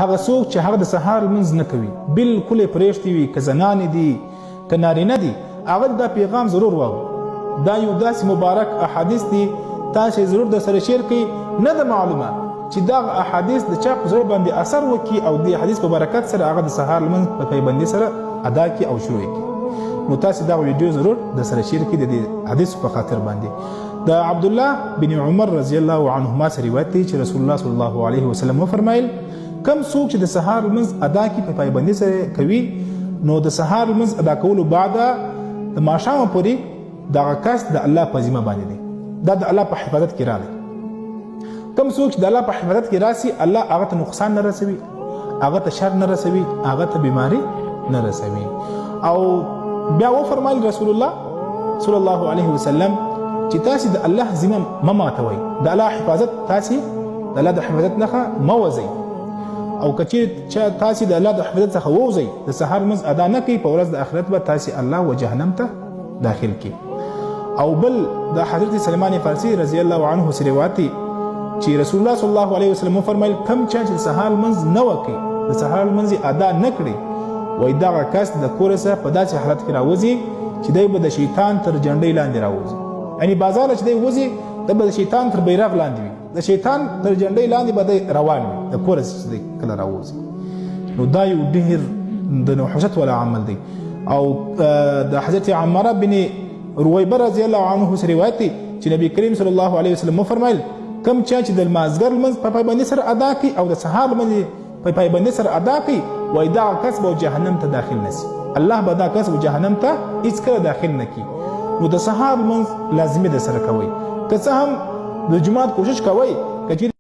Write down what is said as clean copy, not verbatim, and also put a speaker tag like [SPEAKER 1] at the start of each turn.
[SPEAKER 1] هغه څوک چې هغه د سهار لمونځ نه کوي، بالکل یې پرېښتی وي، که زنانې دي که نارینه دي، هغه دا پیغام ضرور واوري. دا یو داسې مبارک احادیث دي، تاسې ضرور در سره شیر کړئ. نه ده معلومه چې دغه احادیث د چا په زړه باندې اثر وکړي او دې حدیث په برکت سره هغه د سهار لمونځ په پایبندي سره ادا کړي او شروع یې کړي. نو تاسې دغه ویډیو ضرور در سره شیر کړئ د دې حدیث په خاطر باندې. د عبد الله بن عمر رضی الله عنهما څخه روایت دی چې رسول الله صلی الله علیه وسلم وفرمایل، کم څوک چې د سهار لمونځ ادا کړي په پایبندي سره کوي، نو د سهار لمونځ ادا کولو بعد د ماښامه پورې دغه کس د الله په ذمه باندې دی، دا د الله په حفاظت کې راغی. کم څوک چې د الله په حفاظت کې راسي، الله هغه ته نقصان نه رسوي، هغه ته شر نه رسوي، هغه ته بیماری نه رسوي. او بیا وفرمایل رسول الله صلی الله علیه وسلم چې تاسو د الله ذمه مه ماتوئ، د الله حفاظت تاسو د الله د حفاظت نه مه وځئ. او که چیرې تاسو د الله د حفاظت څخه ووځئ، د سهار لمونځ ادا نه کړئ، په ورځ د آخرت به تاسو الله و جهنم ته داخل کړي. او بل د حضرت سلمان فارسی رضی الله عنه سره روایت دی چې رسول الله صلی الله علیه وسلم وفرمایل، کم چا چې سهار لمونځ نه وکړي، د سهار لمونځ ادا نه کړي، وایي دغه کس د کوره څخه په داسې حالت کې راوځي چې دی به د شیطان تر جنډۍ لاندې راوځي. یعنی بازار چې دی وځي، دی به د شیطان تر بیرغ لاندې وي، د شیطان تر جنډۍ لاندې به دی روان وي د کوره څخه چې دی کله راوځي. نو دا یو ډېر د نحوست ولا عمل دی. او د حضرت عمره بن رویبه رضی الله عنه سره روایت دی چې نبی کریم صلی الله علیه وسلم وفرمایل، کم چا چې د لمازګر لمونځ په پایبندي سره ادا کړي او د سهار لمونځ په پایبندي سره ادا کړي، وایي دغه کس به جهنم ته داخل نه سي، الله به دا کس جهنم ته هیڅکله داخل نه کړي. نو د سهار لمونځ لازمي د سره کوئ، که څه هم د جومات کوشش کوئ که چیرې